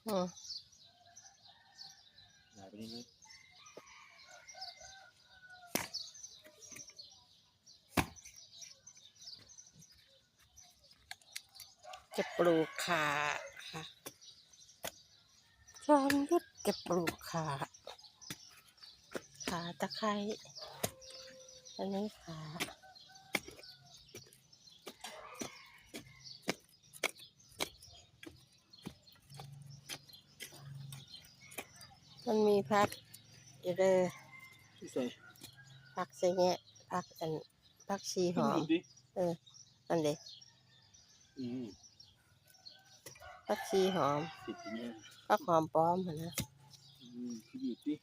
ອືມ ຫຼາຍປານນີ້ເລີຍ. ຈະປູກຂ່າ ຄ່າ ຈອມຍຸດຈະປູກຂ່າ ຂ່າຕະໄຄ ອັນນີ້ຂ່າ ມັນມີຜັກຢູ່ເດີ ຢູ່ໃສ? ຜັກສະແຍະ ຜັກອັນ ຜັກຊີຫອມ ເອີ ອັນເດ ອືມ ຜັກຊີຫອມ ຜັກຫອມປ້ອມຫັ້ນນະ ອືມ ຄືຢູ່ຕິ.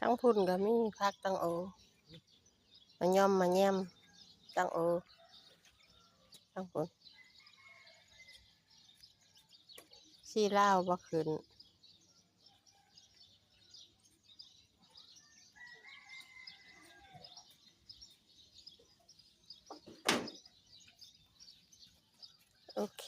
ທາງພຸ້ນກໍມີຜັກຕັງໂອ ມາຍ່ອມມາແຍມຕັງໂອ ທາງພຸ້ນ ຊີລາວບໍ່ຂຶ້ນ. ໂອເຄ